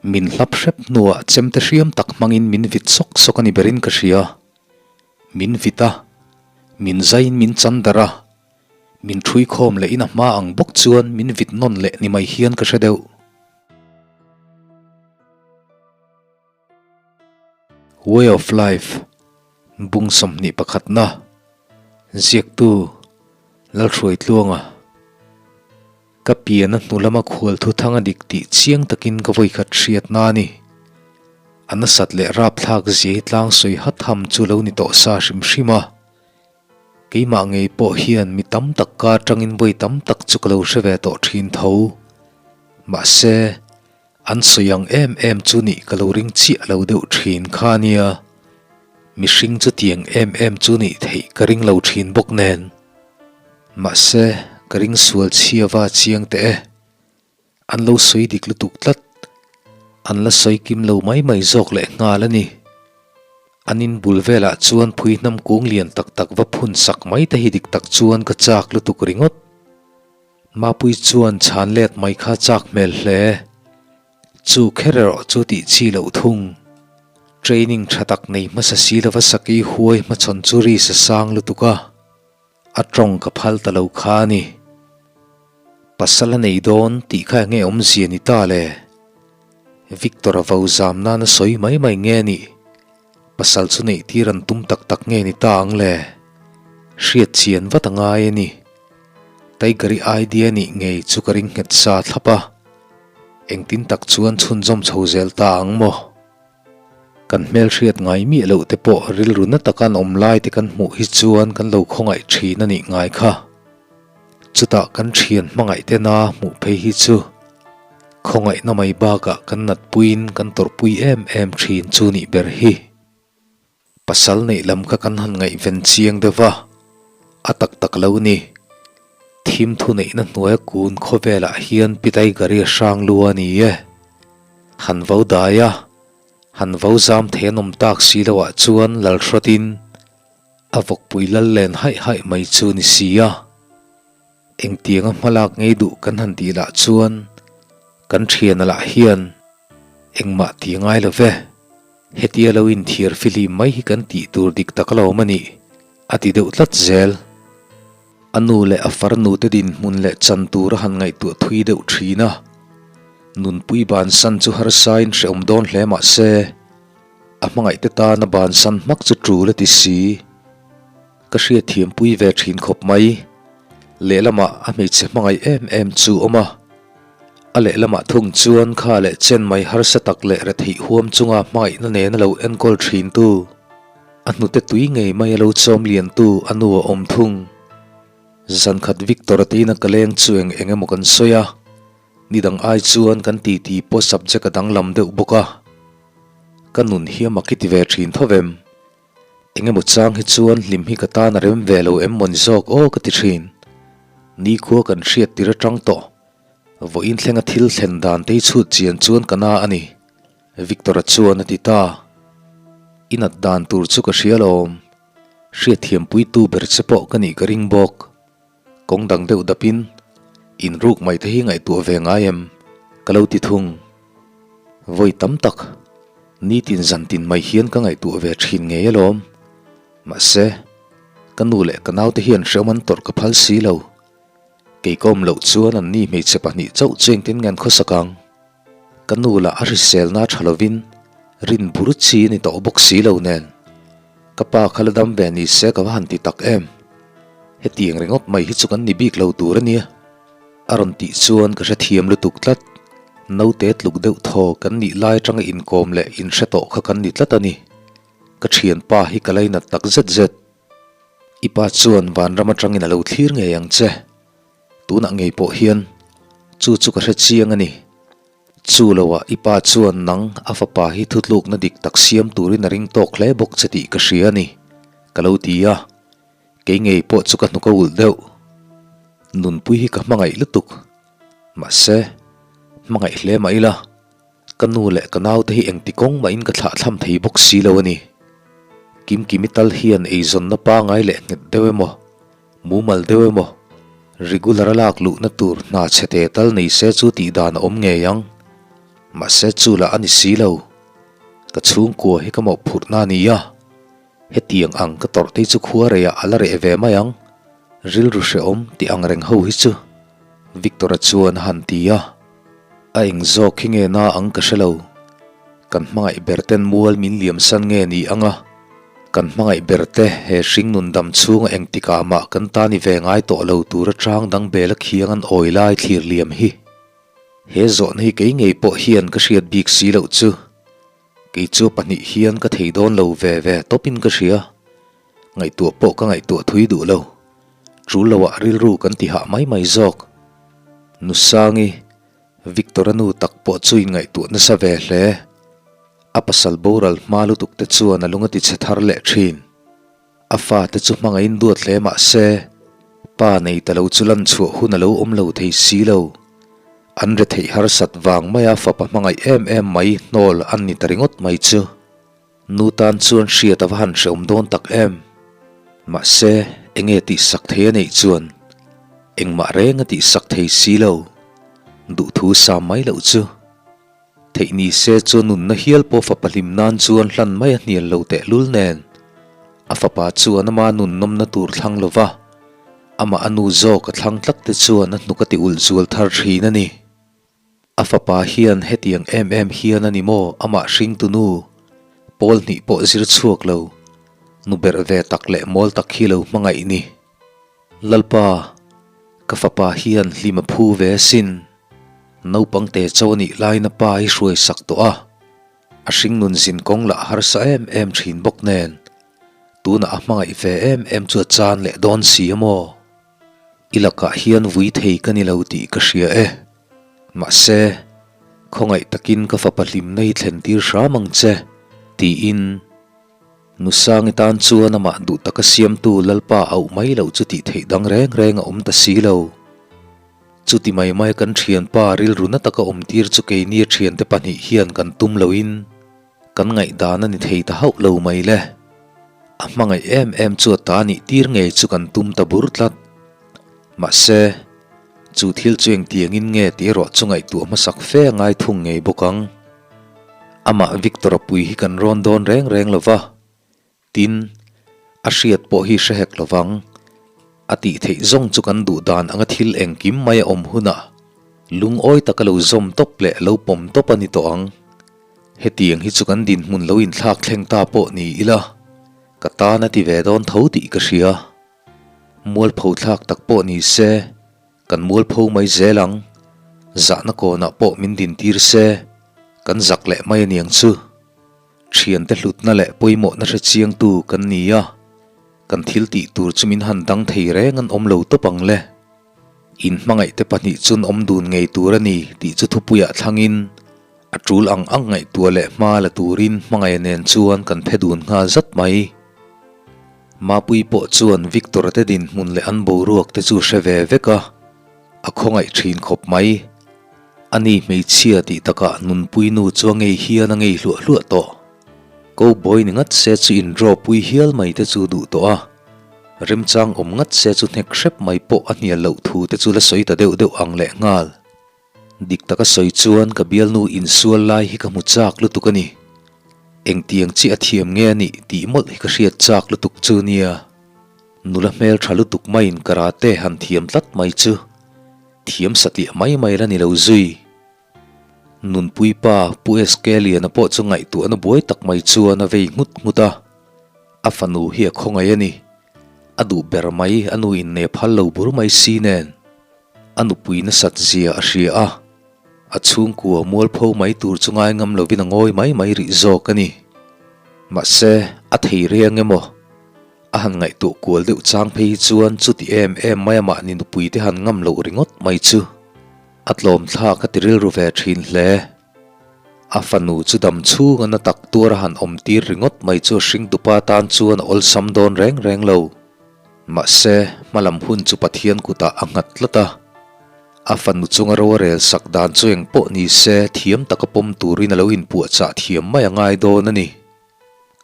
Min hlap hrep hnuah chemte hriam tak hmangin min vit sawk sawk a ni berin ka hria. Min vit a, min zaiin min chan darh a, min ṭhui khawm lehin a hma ang bawk chuan min vit nawn leh ni mai hian ka hre deuh. Way of Life, Bung 21-na, Ziaktu, Lalhruaitluanga, Ka pian a hnu lama khual thuthang a dik tih chiang takin ka vawikhat hriatna a ni. A nasat leh rapthlak zia hi tlang sawi hat ham chu lo ni tawh sa hrim hrim a. Keimah ngei pawh hian mi tam tak ka atangin vawi tam tak chu ka lo hre ve tawh thin tho. Mahse. An sawi ang em em chu nih ka lo ring chiah lo deuh thin kha nia. Mihring chu tiang em em chu nih theih ka ring lo thin bawk nen. Mahse, ka ring sual chhia va chiang teh e. An lo sawi dik lutuk tlat. An la sawi kim lo mai mai zawk leh nghal a ni. An in bul velah chuan phui hnam kung lian tak tak va phun sak mai te hi dik tak chuan ka chak lutuk ringawt. Mapui chuan chhan let mai kha chak hmel hle. Chu kher erawh chu tih chi loh thung. Training tha tak nei hmasa si lova Saki huai hmachhawn chu ri sa sang lutuk a, a tawng ka phal ta lo kha a ni. Pasal a nei dawn tih kha enge awmzia ni ta le? Victor-a vo zam nan a sawi mai mai nge nih? Pasal chu neih tir an tum tak tak nge ni ta ang le? Hriat chian vat a ngai a ni. Tiger-i idea nih ngei chu ka ring nghet sa thlap a, engtin tak chuan chhunzawm chho zel ta ang maw? Kan hmelhriat ngai miah loh te pawh rilru na taka an awm lai te kan hmuh hi chuan kan lo khawngaih thin a nih ngai kha. Chutah kan thian hmangaih te na hmuh phei hi chu khawngaihna mai bakah kan natpuiin kan tawrhpui em em thin chu nih ber hi. Pasal neih lam kha kan han ngaihven chiang deuh va, a tak tak lo ni. Thim thu neihna hnuaia kun khawvelah hian Pi Tiger-i a hrang lu a ni e. Han vo dai a, han vo zam thei an awm tak si loah chuan Lalhrawtin a vawkpui lal len haih haih mai chu ni si a. Engtianga hmalak ngei duh kan han tih lah chuan kan thiana lah hian engmah ti ngai lo ve. Hetia lo inthiar fihlim mai hi kan tih tur dik tak a lo awm a nih, a ti deuh tlat zel. A nu leh a farnu te dinhmun leh chan tur a han ngaihtuah thui deuh thin a. Nunpui bansan chu harsain hrehawm dawn hle mah se, a hmangaihte tana bansan hmak chu tul a ti si. Ka hriatthiampui ve thin khawp mai. Lehlamah a hmeichhe hmangaih em em chu awm a. A lehlamah thung chuan kha leh chen mai harsa tak leh retheih huam chunga hmangaihna nena lo enkawl thintu, a hnute tui ngei mai a lo chawm liantu a nu a awm thung. Zankhat Victor-a tina ka leng chu eng eng emaw kan sawi a, nidang ai chuan kan titi pawh subject a danglam deuh bawk a. Ka nun hi a mak i ti ve thin tho vem. Engemaw chang hi chuan hlim hi ka tan a rem ve lo em mawni zawk aw ka ti thin. Nikhua kan hriat tir atang tawh. Vawiin thlenga thil thlen dan te hi chhut chian chuan ka na a ni. Victor-a chuan a ti ta. I nat dan tur chu ka hria lawm. Hriatthiampuitu ber che pawh ka nih ka ring bawk. Kawng dang deuh dapin, inruk mai te hi ngaihtuah ve ngai em? Ka lo ti thung. Vawi tam tak, nitin zantin mai hian ka ngaihtuah ve thin ngei alawm. Mahse, ka nu leh ka naute hian hreawm an tawrh ka phal si lo. Kei ka awm loh chuan anni hmeichhe pahnih chauh chu engtin nge an khawsak ang? Ka nu lah a hriselna tha lovin rin bur chi a ni tawh bawk si lo nen. Ka pa kha la dam ve ni se ka va han ti tak em. Hetiang ringawt mai hi chu kan ni bik lo tur a nia. A rawn tih chuan ka hrethiam lutuk tlat. Naute tluk deuh thaw kan nih lai atanga inkawm leh inhre tawh kha kan ni tlat a ni. Ka thianpa hi ka lainat tak zet zet. I pa chuan vanram atangin a lo thlir ngei ang che. Tunah ngei pawh hian chu chu ka hre chiang a ni. Chu loah i pa chuan nang a fapa hi thutlukna dik tak siam turin a ring tawk hle bawk che tih ka hria a ni, ka lo ti a. Kei ngei pawh chu ka hnuk a ulh deuh. Nunpui hi ka hmangaih lutuk. Mahse, hmangaih hle mah ila, ka nu leh ka naute hi engti kawng mahin ka thlahthlam thei bawk si lo a ni. Kimkimi tal hian eizawnna pangai leh nghet deuh emaw, Mumal deuh emaw, regular a lak luhna tur hna chhe te tal nei se chu tih dan a awm ngei ang. Mahse chu lah a ni si lo. Ka chhungkua hi ka mawhphurhna a ni a. Hetiang ang ka tawrh te chu khua reiah a la reh ve mai ang. Rilru hrehawm tih ang reng ho hi chu Victor-a chuan a han ti a. A eng zawk hi nge na ang ka hre lo. Kan hmangaih ber ten mual min liam san nge ni ang a? Kan hmangaih ber te he hringnun dam chhunga engtikah mah kan ta ni ve ngai tawh lo tur atang dang bel a khiang an awi lai thlir liam hi. He zawhna hi kei ngei pawh hian ka hriat bik si loh chu. Kei chu pahnih hian ka thei dawn lo ve ve tawpin ka hria. Ngaihtuah pawh ka ngaihtuah thui duh lo. Tul loah rilru kan ti hah mai mai zawk. Nusangi, Victor-a nu tak pawh chu inngaihtuah nasa ve hle. A pasal boral hma lutuk te chuan a lung a ti chhe thar leh thin. A fate chu hmangaihin duat hle mah se, pa nei ta lo chu lan chhuah hun a lo awm lo thei si lo. An retheih harsat vang maia fapa hmangaih em em mai hnawl an ni ta ringawt mai chu. Nu tan chuan hriat a va han hrehawm dawn tak em? Mahse, enge tihsak thei a neih chuan engmah reng a tihsak thei si lo. Duhthu sam mai loh chu. Theih ni se chuan nunna hial pawh fapa hlim nan chuan hlan mai a hnial lo tehlul nen. A fapa chuan ama nun nawmna tur thlang lo va, amah a nu zawk a thlang tlat te chuan a hnuk a ti ulh zual thar thin a ni. A fapa hian hetiang em em hian a ni maw amah hringtu nu pawl hnih pawh zir chhuak lo, nu berh ve tak leh mawl tak hi lo hmangaih ni. Lalpa, ka fapa hian hlim a phu ve asin. Naupang te cho a nih laiin a pa hi hruai sak tawh a, a hringnun zin kawng lah harsa em em thin bawk nen, tunah a hmangaih ve em em chu a chan leh dawn si a maw? I lakah hian vui thei ka ni lo tih ka hria e. Mahse, khawngaih takin ka fapa hlimna hi thlen tir hram ang che, tiin. Nusangi tan chuan amah duh taka siamtu Lalpa auh mai loh chu tih theih dang reng reng a awm ta si lo. Chuti mai mai kan thianpa rilru na taka awm tir chu keini a thiante pahnih hian kan tum loin kan ngaihdan a ni thei ta hauh lo mai le. A hmangaih em em chu a ta nih tir ngei chu kan tum ta bur tlat. Mahse, chu thil chu engtiangin nge tih erawh chu ngaihtuah hmasak fe a ngai thung ngei bawk ang. Amah Victor-a pui hi kan rawn dawn reng reng lo va, tin, a hriat pawh hi hre hek lo vang. A tih theih zawng chu kan duh dan anga thil engkim mai a awm hunah lungawi taka lo zawm tawp leh lo pawm tawp a ni tawh ang. Hetiang hi chu kan dinhmun lo inthlak thleng ta pawh ni ila, ka tan a ti ve dawn tho tih ka hria. Mualpho thlak tak pawh ni se, Kan mualpho mai zel ang, zahna kawnah pawh min dintir se, kan zak leh mai aniang chu. Thiante hlutna leh pawimawhna hre chiangtu kan ni a, kan thil tih tur chu min han dang thei reng an awm lo tawp ang le. In hmangaihte pahnih chun awm dun ngei tur a ni tih chu thupuiah thlangin a tul ang ang ngaihtuah leh hma la turin hmangaih nen chuan kan phe dun nghal zat mai. Mapui pawh chuan Victor-a te dinhmun leh an boruak te chu hre ve vek a, a khawngaih thin khawp mai. Ani hmeichhia tih takah nunpui nu chu a ngei hian a ngei hluah hluah tawh. Cowboy ni ngat se chu indraw pui hial mai te chu duh tawh a, remchang awm ngat se chu hnek hrep mai pawh a hnial loh thu te chu la sawi ta deuh deuh ang leh nghal. Dik taka sawi chuan ka bialnu insual lai hi ka hmu chak lutuk a ni. Engtiang chiah a thiam nge a nih tih mawlh hi ka hriat chak lutuk chu nia. Nula hmel tha lutuk maiin karate han thiam tlat mai chu thiam satliah mai mai la ni lo zui. Nunpui pa Pu SK Liana pawh chu ngaihtuahna buai tak mai chuan a vei nghut nghut a. A fanu hi a khawngaih a ni. A duh ber mai a nu in ne phal lo bur mai si nen. A nupui nasat zia a hria a, a chhungkua mualpho mai tur chu ngai ngam lovin a ngawi mai mai rih zawk a ni. Mahse, a thei reng emaw? A han ngaihtuah kual deuh chang phei hi chuan chuti em em mai amah ni nupui te han ngam loh ringawt mai chu a tlawm thlak a ti rilru ve thin hle. A fanu chu dam chhunga na tak tuar a han awm tir ringawt mai chu a hringtupa tan chuan a awlsam dawn reng reng lo. Mahse, hmalam hun chu Pathian kutah a nghat tlat a. A fanu chunga ro a rel sak dan chu eng pawh ni se thiam taka pawm turin a lo inpuahchah thiam mai a ngai dawn a ni.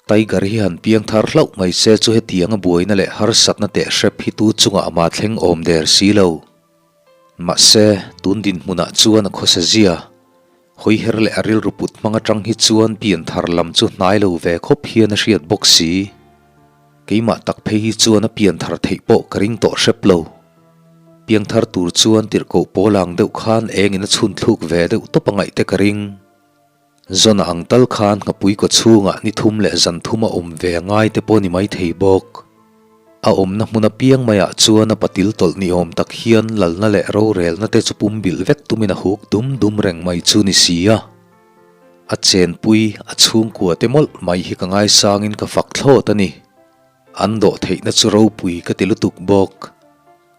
Tiger hi han piang thar hlauh mai se chu hetiang a buaina leh harsatna teh hrep hi tu chungah ama thleng awm der si lo. Mahse, tun dinhmunah chuan a khawsa zia. Hawiher leh a rilru put hmang atang hi chuan pianthar lam chu hnai lo ve khawp hian a hriat bawk si. Keimah tak phei hi chuan a pianthar theih pawh ka ring tawh hrep lo. Piangthar tur chuan tirhkoh pawl ang deuh khan engin a chhun thluk ve deuh tawp a ngaih te ka ring. Zona ang tal khan nghapui kaw chhungah ni thum leh zan thum a awm ve a ngai te pawh ni mai thei bawk. A awmna hmun apiang maiah chuan a patil tawlh ni awm tak hian lalna leh rorelna te chu pumbilh vek tumin a huk dum dum reng mai chu ni si a. A chenpui, a chhungkua te mawlh mai hi ka ngaisangin ka fak thlawt a ni. An dawh theihna chu ropui ka ti lutuk bawk.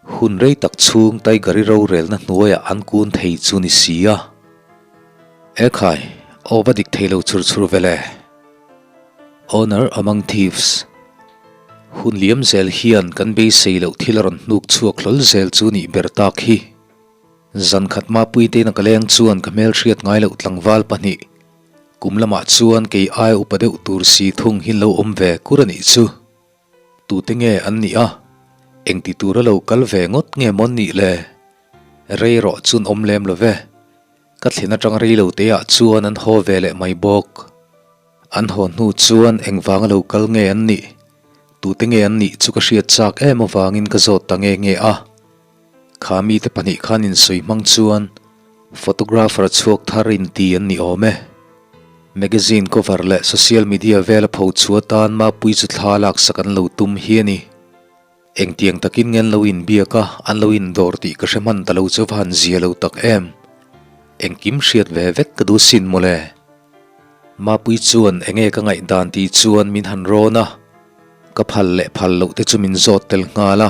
Hun rei tak chhung Tiger-i rorelna hnuaiah an kun thei chu ni si a. Ekhai, aw va dik thei lo chhur chhur ve le. Honour among thieves. Hun liam zel hian kan beisei loh thil a rawn hnuk chhuak hlawl zel chu nih ber tak hi. Zan khat Mapuiteina ka leng chuan ka hmelhriat ngai loh tlangval pahnih kum lamah chuan kei aia upa deuh tur si thung hi lo awm ve kur a nih chu. Tute nge an nih a? Engti tura lo kal ve ngawt nge maw nih le? Rei rawh chun awm lem lo ve. Ka thlen atang rei lo te ah chuan an haw ve leh mai bawk. An haw hnu chuan engvanga lo kal nge an nih? Tute nge an nih chu ka hriat chak em avangin ka zawt ta nge nge a. Kha mite pahnih khan insawi hmang chuan photographer chhuak thar inti an ni awm e. Magazine cover leh social media vela pho chhuah atan Mapui chu thla laksak an lo tum hi a ni. Engtiang takin nge an lo inbiak a, an lo indawr tih ka hre hman ta lo chu va han zia lo tak em. Engkim hriat ve vek ka duh sin mawle. Mapui chuan enge ka ngaihdan tih chuan min han rawn a, ka phal leh phal loh te chu min zawt tel nghal a.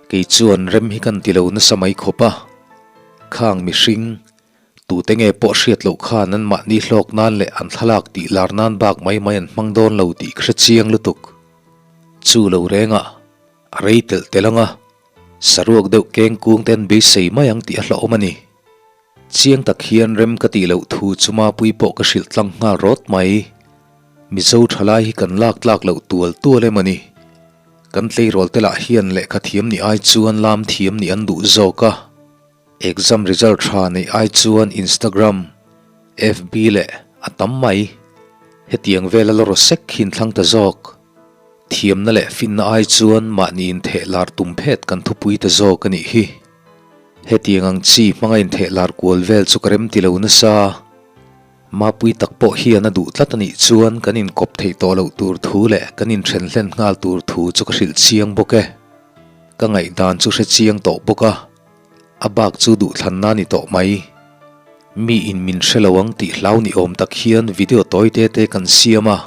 Kei chuan rem hi kan ti lo nasa mai khawp a, khang mihring, tute nge pawh hriat loh khan an mahni hlawk nan leh an thlalak tih lar nan bak mai mai an hmang dawn lo tih ka hre chiang lutuk. Chu lo rengah a rei telh telh ang a, saruak deuh keng kung te an beisei mai ang tih a hlauhawm a ni. Chiang tak hian rem ka tih loh thu chu Mapui pawh ka hrilh tlang nghal rawt mai. Mizo thalai hi kan lak tlak loh tual tual em a ni. Kan tleirawl te lah hian lehkha thiam nih ai chuan lam thiam nih an duh zawk a. Exam result tha neih ai chuan Instagram, FB leh a tam mai. Hetiang vela la raw sek hi inthlang ta zawk. Thiamna leh finna ai chuan mahni intheh lar tum phet kan thupui ta zawk a nih hi. Hetiang ang chi hmanga intheh lar kual vel chu ka rem ti lo nasa. Mapui tak pawh hian a duh tlat a nih chuan kan inkawp theih tawh loh tur thu leh kan inthen hlen nghal tur thu chu ka hrilh chiang bawk e. Ka ngaihdan chu hre chiang tawh bawk a, a bak chu duhthlanna a ni tawh mai. Mi in min hre lo ang tih hlau ni awm tak hian video tawi te te kan siam a,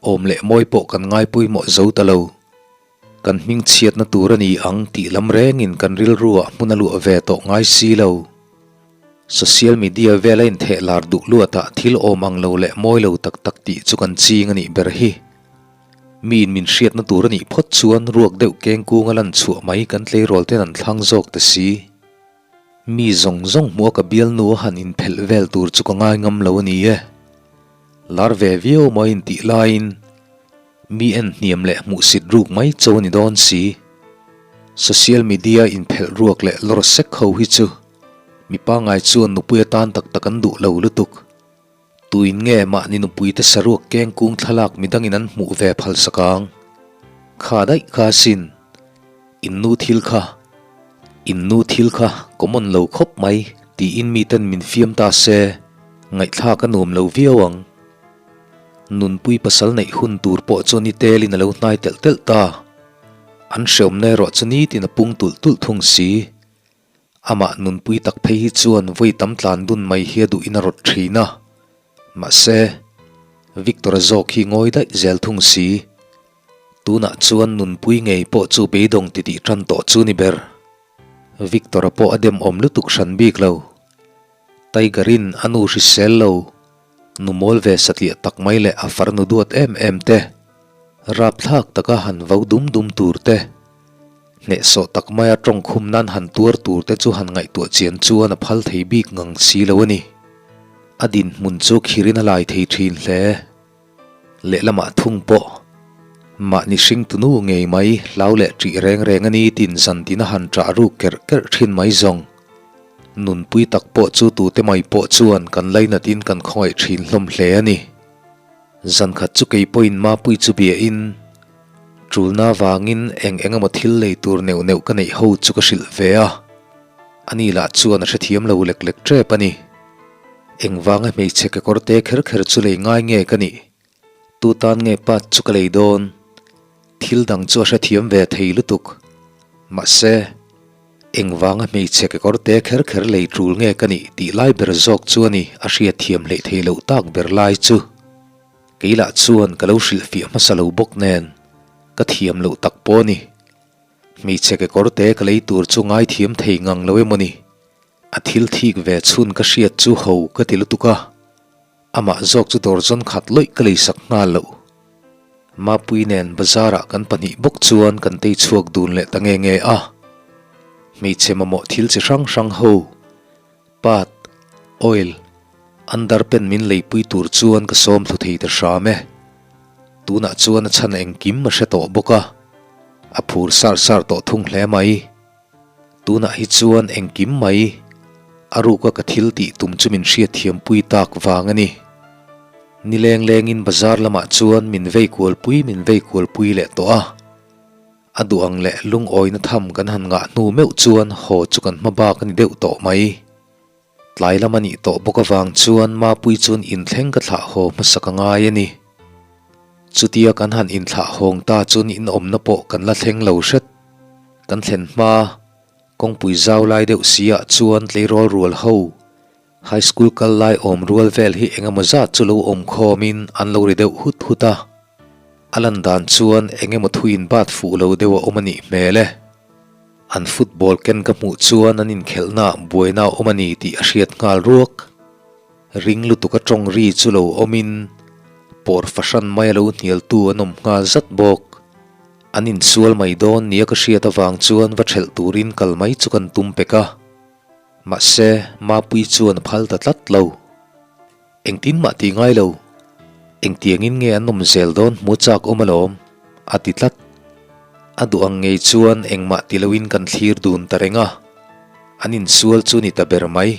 awm leh mawi pawh kan ngai pawimawh zo ta lo. Kan hmingchhiatna tur a ni ang tih lam rengin kan rilruah hmun a luah ve tawh ngai si lo. Social media vela intheh lar duh luatah thil awm ang lo leh mawi lo tak tak tih chu kan ching a nih ber hi. Miin min hriatna tur a nih phawt chuan ruak deuh keng kunga lan chhuah mai kan tleirawl ten an thlang zawk ta si. Mi zawng zawng hmuh a ka bialnu a han inphelh vel tur chu ka ngai ngam lo a ni e. Lar ve viau maw intih laiin Mi en hniam leh hmuhsit ruk mai cho a ni dawn si. Social media inphelh ruak leh lawr sek ho hi chu mi pangngai chuan nupui atan tak tak an duh lo lutuk. Tuin nge mahni nupuite saruak keng kung thlalak midangin an hmuh ve phal sak ang? Kha daih kha asin. Innu thil kha. Innu thil kha common lo khawp mai tiin miten min fiam ta se ngaihthlak a nuam lo viau ang. Nunpui pasal neih hun tur pawh chu ni telin a lo hnai telh telh ta. An hreawmna erawh chu nitin a pung tulh tulh thung si. Amah nunpui tak phei hi chuan vawi tam tlan dun mai hi a duhin a rawt thin a. Mahse, Victor-a zawk hi ngawi daih zel thung si. Tunah chuan nunpui ngei pawh chu beidawng titih tan tawh chu ni ber. Victor-a pawh a demawm lutuk hran bik lo. Tiger-in a nu hrisel lo. Nu mawl ve satliah tak mai leh a farnu duat em em te, rapthlak taka han vo dum dum tur te, hnehsawh tak maia tawngkhum nan han tuar tur te chu han ngaihtuah chian chuan a phal thei bik ngang si lo a ni. A dinhmun chu khirin a lai thei thin hle. Lehlamah thung pawh mahni hringtunu ngei mai hlau leh ṭih reng reng a ni tin zantin a han ṭah ruk kerh kerh thin mai zawng. Nunpui tak pawh chu tute mai pawh chuan kan lainatin kan khawngaih thin hlawm hle a ni. Zankhat chu kei pawhin Mapui chu biain Tulna vangin eng eng emaw thil lei tur neuh neuh ka neih ho chu ka hrilh ve a, ani lah chuan a hrethiam lo lek lek tep a ni. Engvanga hmeichhe kekawr te kher kher chu lei ngai nge ka nih? Tu tan nge pat chu ka lei dawn? Thil dang chu a hrethiam ve thei lutuk. Mahse, engvanga hmeichhe kekawr te kher kher lei tul nge ka nih tih lai ber zawk chu a ni a hriatthiam hleih thei loh tak ber lai chu. Kei lah chuan ka lo hrilhfiah hmasa lo bawk nen, ka thiam loh tak pawh a ni. Hmeichhe kekawr te ka lei tur chu ngaithiam thei ngang lo emaw ni? A thil thik ve chhun ka hriat chu ho ka ti lutuk a, amah zawk chu dawr zawn khat lawih ka leisak nghal loh. Mapui nen bazar ah kan pahnih bawk chuan kan tei chhuak dun leh ta nge nge a. Hmeichhe mamawh thil chi hrang hrang ho, Pat, oil, underpant min leipui tur chuan ka sawm thlu thei ta hram e. Tunah chuan a chhan engkim a hre tawh bawk a, a phur sar sar tawh thung hle mai. Tunah hi chuan engkim mai a ruka ka thil tih tum chu min hriatthiampui tak vang a ni. Ni leng lengin bazar lamah chuan min vei kualpui min vei kualpui leh tawh a. A duh ang leh lungawina tham kan han ngah hnu meuh chuan haw chu kan hma bak a ni deuh tawh mai. Tlai lam a nih tawh bawk avang chuan Mapui chuan inthleng ka thlah haw hmasak a ngai a ni. Chutia kan han inthlah hawng ta chuan inawmna pawh kan la thleng lo hret. Kan thlen hma, kawngpui zau lai deuh si ah chuan tleirawl rual ho, high school kal lai awm rual vel hi eng emaw zat chu lo awm khawmin an lo ri deuh hut hut a. A lan dan chuan eng emaw thuin bat fuh lo deuh a awm a nih hmel e. An football ken ka hmuh chuan an inkhelhnaah buaina a awm a ni tih a hriat nghal ruak. Ring lutuk a tawng ri chu lo awmin pawr fahran mai a lo hnialtu an awm nghal zat bawk. An insual mai dawn nia ka hriat avang chuan va thelh turin kal mai chu kan tum pek a. Mahse, Mapui chuan a phal ta tlat lo. Engtin mah tih ngai lo. Engtiangin nge an awm zel dawn hmu chak awm alawm, a ti tlat. A duh ang ngei chuan engmah ti loin kan thlir dun ta reng a, an insual chu ni ta ber mai.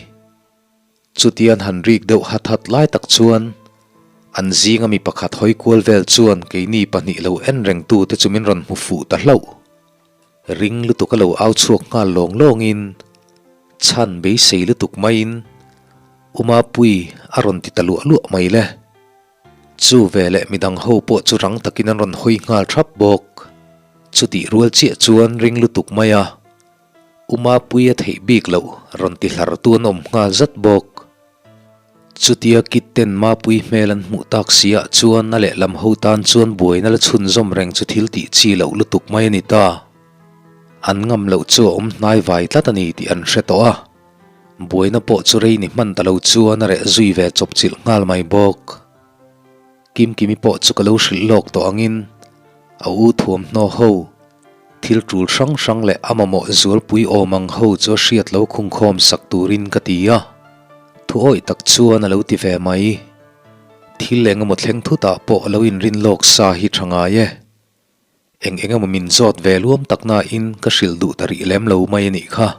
Chutian han rik deuh hat hat lai tak chuan an zinga mi pakhat hawi kual vel chuan keini pahnih lo en rengtute chu min rawn hmu fuh ta hlauh. Ring lutuk a lo au chhuak nghal lawng lawngin chhan beisei lutuk maiin U Mapui a rawn ti ta luah luah mai le. Chu veleh midang ho pawh chu rang takin an rawn hawi nghal thap bawk. Chutih rual chiah chuan ring lutuk mai a U Mapui a theih bik loh rawn ti hlar tu an awm nghal zat bawk. Chutia kit ten Mapui hmel an hmuh tak si ah chuan a lehlam ho tan chuan buaina la chhunzawm reng chu thil tih chi loh lutuk mai a ni ta. An ngam loh chu a awm hnai vai tlat a ni tih an hre tawh a, buaina pawh chu rei ni hman ta lo chuan a reh zui ve chawp chilh nghal mai bawk. Kimkimi pawh chu ka lo hrilh lawk tawh angin a u thuamhnaw ho, Thil tul hrang hrang leh a mamawh zualpui awm ang ho chu a hriat lo khungkhawm sak turin ka ti a, thu awih tak chuan a lo ti ve mai. Thil eng emaw thleng thutah pawh a lo inrin lawk sa hi tha ngai e. Eng eng emaw min zawt ve luam tak nain ka hrilh duh ta rih lem lo mai a nih kha.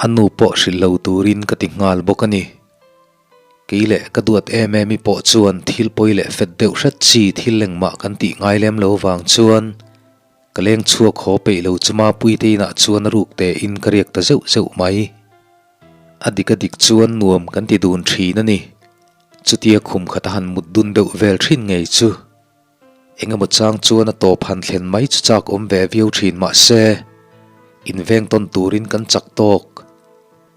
A nu pawh hrilh lo turin ka ti nghal bawk a ni. Kei leh ka duat em em i pawh chuan thil pawi leh fet deuh hret chi thil engmah kan tih ngai lem lo vang chuan ka leng chhuak haw peih lo chu Mapuite inah chuan a ruk tein ka riak ta zeuh zeuh mai. A dik a dik chuan nuam kan ti dun thin a ni. Chutia khum khat a han mut dun deuh vel thin ngei chu. Engemaw chang chuan a tawp han thlen mai chu chak awm ve viau thin mah se, inveng tawn turin kan chak tawk.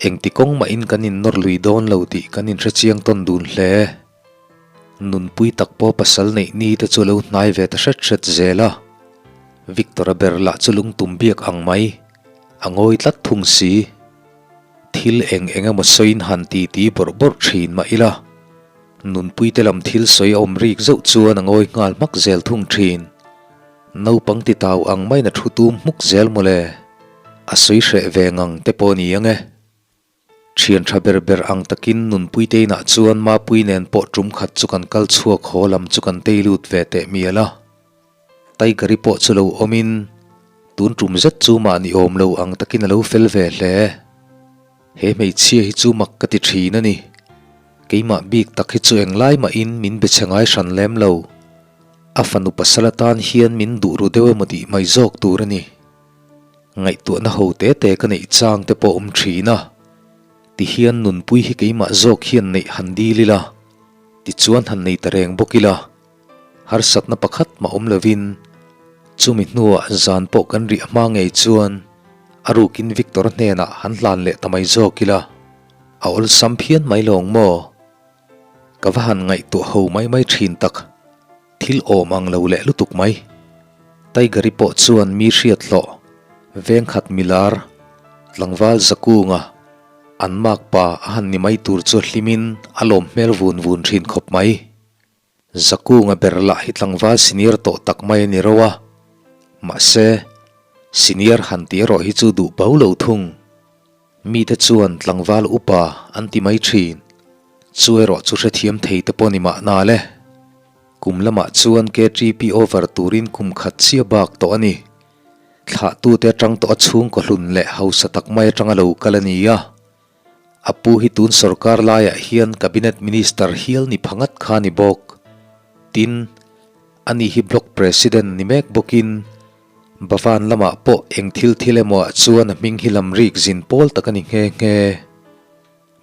Engti kawng mahin kan innawr lui dawn lo tih kan inhre chiang tawn dun hle. Nunpui tak pawh pasal neih ni te chu a lo hnai ve ta hret hret zel a. Victor-a ber lah chu lungtum biak ang mai, a ngawi tlat thung si. Thil eng eng emaw sawiin han titi bawrh bawrh thin mah ila. Nunpuite lam thil sawi a awm rik zauh chuan a ngawi nghal hmak zel thung thin. Naupang ti tau ang maiin a thu tum hmuk zel mawle. A sawi hreh ve ngang te pawh ni ang e. Thian tha ber ber ang takin Nunpuite inah chuan Mapui nen pawh tum khat chu kan kal chhuak haw lam chu kan tei lut ve teh mial a. Tiger-i pawh chu lo awmin tun tum zet chu mahni awm lo ang takin a lo fel ve hle. He hmeichhia hi chu mak ka ti thin a ni. Keimah bik tak hi chu englai mahin min be chhe ngai hran lem lo. A fanu pasal atan hian min duh ru deuh emaw tih mai zawk tur a ni. Ngaihtuahna ho te te ka neih chang te pawh awm thin a. Tihian nunpui hi keimah zawk hian neih han dil ila, tichuan han nei ta reng bawk ila. Harsatna pakhat mah awm lovin chumi hnuah zan pawh kan riah hma ngei chuan a rukin Victor-a hnenah han hlan leh ta mai zawk ila, a awlsam phian mai lawng maw? Ka va han ngaihtuah ho mai mai thin tak, thil awm ang lo leh lutuk mai. Tiger-i pawh chuan mi hriat hlawh, vengkhat milar, tlangval zakunga an makpa a han ni mai tur chu hlimin a lawm hmel vun vun thin khawp mai. Zakunga ber lah hi tlangval senior tawh tak mai a ni ro a, mahse, senior han tih erawh hi chu duh bo lo thung. Mite chuan tlangval upa an ti mai thin, chu erawh chu hrethiam thei te pawh ni mahna le. Kum lamah chuan KTP over turin kum khat chiah bak tawh a ni. Thlahtute atang tawh a chhungkaw hlun leh hausa tak mai atanga lo kal a ni a. A pu hi tun sorkar laiah hian Cabinet Minister hial ni pha ngat kha ni bawk. Tin, ani hi Block President ni mek bawkin Bhavan lamah pawh eng thil thil emaw ah chuan a hming hi lam rik zin pawl tak a ni nghe nghe.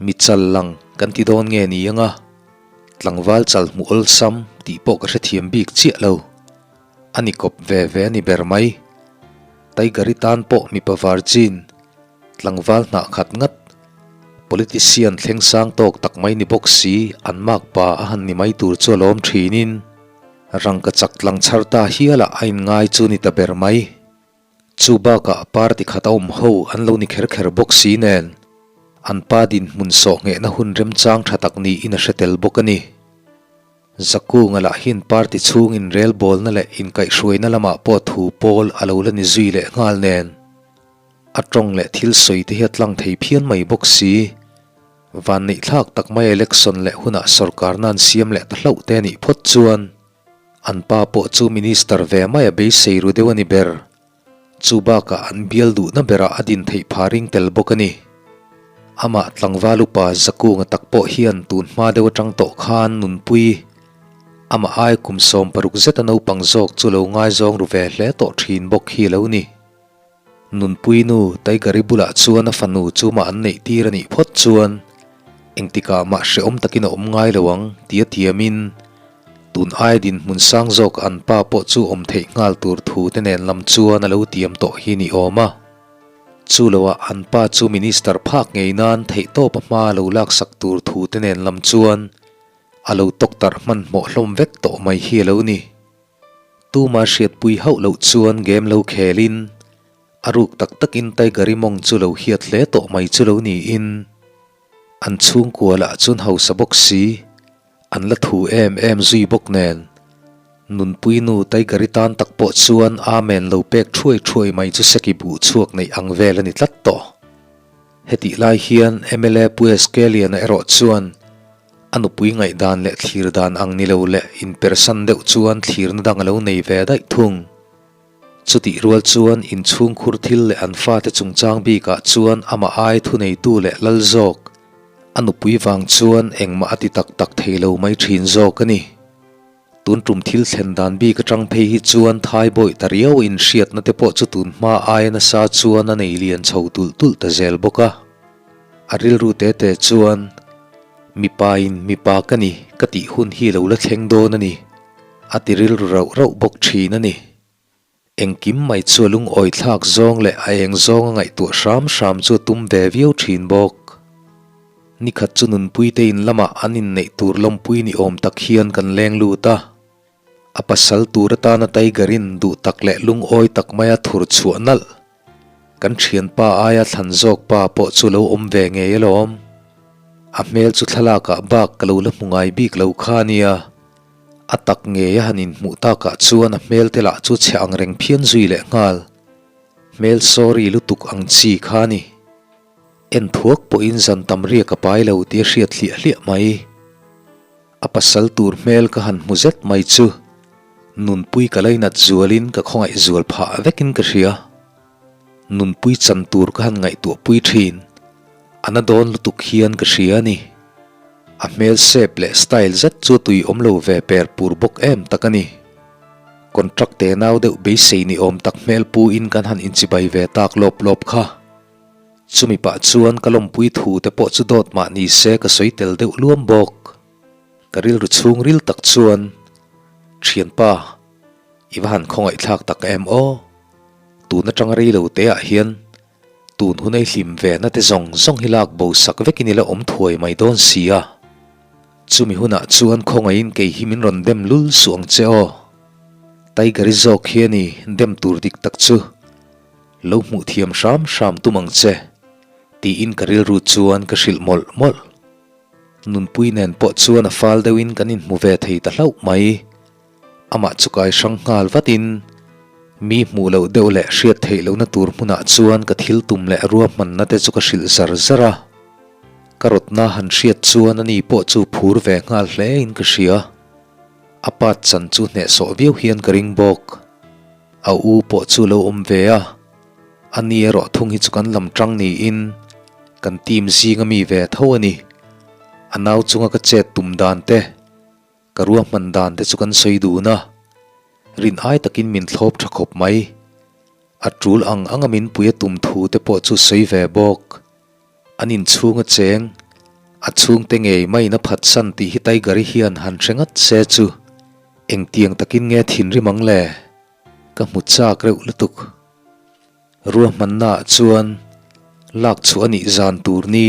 Mi chal lang kan ti dawn nge ni anga tlangval chal hmuh awlsam tih pawh ka hrethiam bik chiah lo. A ni kawp ve ve a ni ber mai. Tiger-i tan pawh mipa virgin. Tlangval hnah khat ngat, politician thleng sang tawk tak mai ni bawk si an mak pa a han ni mai tur chu a lawm thinin rangka chak tlang chhar ta hialah a inngai chu ni ta ber mai. Chu bakah party khat a awm ho an lo ni kher kher bawk si nen an pa dinhmun sawh nghehna hun remchang tha tak niin a hre tel bawk a ni. Zakunga lah hian party chhung inrelbawlna leh inkaihhruaina lamah pawh thu pawl a lo la ni zui leh nghal nen. A tawng leh thil sawi te hi a tlang thei phian mai bawk si. Vanneih thlak tak mai election leh hunah sorkarna an siam leh ta hlauh te a nih phawt chuan an pa pawh chu minister ve mai a beisei ru deuh a ni ber. Chu bakah an bial duhna berah a din theih pha ring tel bawk a ni. Amah tlangval upa Zakunga tak pawh hian tun hma deuh atang tawh khan nunpui amah ai kum 16 zeta naupang zawk chu lo ngaizawng ru ve hle tawh thin bawk hi a lo ni. Nunpui nu Tiger-i bulah chuan a fanu chu mah an neih tir a nih phawt chuan engtikah mah hrehawm takin a awm ngai lo ang tia tiamin tun ai dinhmun sang zawk an pa pawh chu awm theih nghal tur thu te nen lam chuan a lo tiam tawh hi ni awm a. Chu loah an pa chu minister phak ngei nan theihtawp a hma a lo laksak tur thu te nen lam chuan a lo tawktarh hmanhmawh hlawm vek tawh mai hi a lo ni. Tuma hriatpui hauh loh chuan game lo khelin a ruk tak takin Tiger-i mawng chu lo hiat hle tawh mai chu lo niin an chhungkua lah chuan hausa bawk si, an la thu em em zui bawk nen nunpui nu Tiger-i tan tak pawh chuan Amen lo pek thuai thuai mai chu seki buh chhuak neih ang vel a ni tlat tawh. Hetih lai hian mla Pu SK Liana erawh chuan A nupui ngaihdan leh thlir dan ang ni lo leh inpersan deuh chuan thlirna dang a lo nei ve daih thung. Chutih rual chuan inchhungkhur thil leh an fate chungchang bikah chuan amah ai thuneitu leh lal zawk a nupui vang chuan engmah a ti tak tak thei lo mai thin zawk a ni. Tun tum thil thlen dan bik atang phei hi chuan Thai bawih ta riau inhriatna te pawh chu tun hma aia nasa chuan a nei lian chho tulh tulh ta zel bawk a. A rilru te te chuan, Mipain mipa ka ni ka tih hun hi lo la thleng dawn a ni, a ti rilru rauh rauh bawk thin a ni. Engkim mai chu a lungawi thlak zawng leh a eng zawng a ngaihtuah hram hram chu a tum ve viau thin bawk. Nikhat chu nunpuite in lamah an inneih tur lawmpui ni awm tak hian kan leng lut a. A pasal tur atana Tiger-in duh tak leh lungawi tak maia thur chhuah nalh. Kan thianpa aia thlan zawk pa pawh chu lo awm ve ngei alawm. A hmel chu thlalakah bak ka lo la hmu ngai bik lo kha a nia. A tak ngei a han inhmuh takah chuan a hmel te lah chu chhe ang reng phian zui leh nghal. Hmel sorry lutuk ang chi kha a ni. En thuak pawhin zan tam riak a pai lo tih a hriat hliah hliah mai. A pasal tur hmel ka han hmu zet mai chu nunpui ka lainat zualin ka khawngaih zual phah vekin ka hria. Nunpui chan tur ka han ngaihtuahpui thin. A na dawn lutuk hian ka hria a ni. A hmel shape leh style zet chu tui awm lo ve per pur bawk em tak a ni. Contract te nau deuh beisei ni awm tak hmel pu in kan han inchibai ve tak lawp lawp kha. Chumi pah chuan ka lawmpui thu te pawh chu dawt mah ni se ka sawi tel deuh luam bawk. Ka rilru chhung ril tak chuan, Thianpa, i va han khawngaihthlak tak em aw? Tun atanga rei lo te ah hian tun hun ei hlim ve na te zawng zawng hi lak bo sak vekin i la awm thuai mai dawn si a. Chumi hunah chuan khawngaihin kei hi min rawn dem lul suh ang che aw. Tiger-i zawk hi a ni dem tur dik tak chu. Lo hmuh thiam hram hram tum ang che, tiin ka rilru chuan ka hrilh mawlh mawlh. Nunpui nen pawh chuan a fal deuhin kan inhmu ve thei ta hlauh mai. Amah chu kai hrang nghal vatin, mi hmuh loh deuh leh hriat theih lohna tur hmunah chuan ka thil tum leh ruahmanna te chu ka hrilh zar zar a. Ka rawtna han hriat chuan ani pawh chu phur ve nghal hlein ka hria. A pat chan chu hnehsawh viau hian ka ring bawk. A u pawh chu lo awm ve a, a ni erawh thung hi chu kan lam tang niin kan team zinga mi ve tho a ni. A nau chunga ka chet tum dan te, ka ruahman dan te chu kan sawi dun a, rin ai takin min thlawp tha khawp mai. A tul ang anga min pui a tum thu te pawh chu sawi ve bawk. An inchhung a cheng, a chhungte ngei maiin a phatsan tih hi Tiger-i hian han hre ngat se chu engtiang takin nge thinrim ang le? Ka hmu chak reuh lutuk. Ruahmannaah chuan lak chhuah a nih zan tur ni,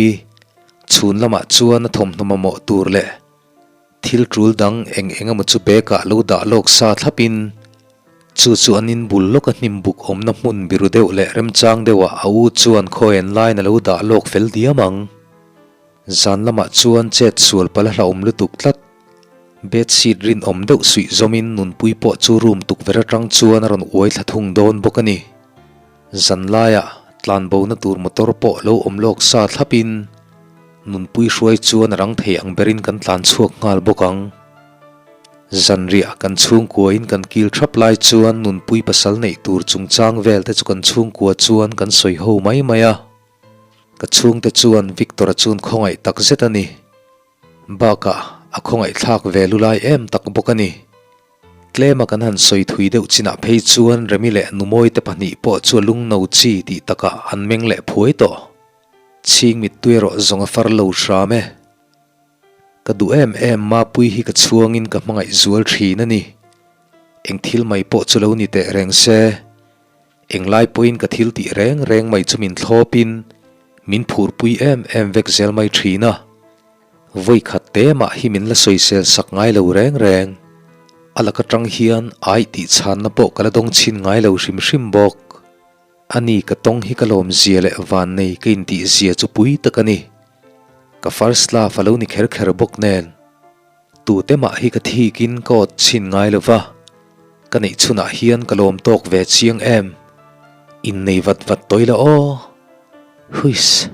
chhun lamah chuan a thawmhnaw mamawh tur leh Thil tul dang eng eng emaw chu bag ah lo dah lawk sa thlap in, chu chu an in bul lawk a hnim buk awmna hmun biru deuh leh remchang deuh ah a u chuan khawian line a lo dah lawk fel diam ang. Zan lamah chuan chet sual pal a hlauhawm lutuk tlat. Bed sheet rinawm deuh suih zawm in nunpui pawh chu room tukverh atang chuan a rawn uai thla thung dawn bawk a ni. Zan laiah tlanbona tur motor pawh lo awm lawk sa thlapin nunpui hruai chuan a rang thei ang berin kan tlan chhuak nghal bawk ang. Zanriah kan chhungkuain kan kil thap lai chuan nunpui pasal neih tur chungchang vel te chu kan chhungkua chuan kan sawi ho mai mai a. Ka chhungte chuan Victor-a chun khawngaih tak zet a ni. Bakah a khawngaihthlak ve lulai em tak bawk a ni. Tlema kan han sawi thui deuh chinah phei chuan Remi leh Numawi te pahnih pawh chu a lungno chi tih takah an meng leh phuai tawh. Chhing mittui erawh zawng a far lo hram e. Ka duh em em Mapui hi ka chhuangin ka hmangaih zual thin a ni. Eng thil mai pawh chu lo ni teh reng se. Englai pawhin ka thil tih reng reng mai chu min thlawpin min phurpui em em vek zel mai thin a. Vawi khat te mah hi min la sawisel sak ngai lo reng reng. A lak atang hian ai tih chhanna pawh ka la dawng chhin ngai lo hrim hrim bawk. A ni ka tawng hi ka lawm zia leh vannei ka intih zia chu pui tak a ni. Ka first love a lo ni kher kher bawk nen. Tute mah hi ka thikin ka awt chhin ngai lo va, ka neih chhunah hian ka lawm tawk ve chiang em? Innei vat vat tawih la aw. Huiss.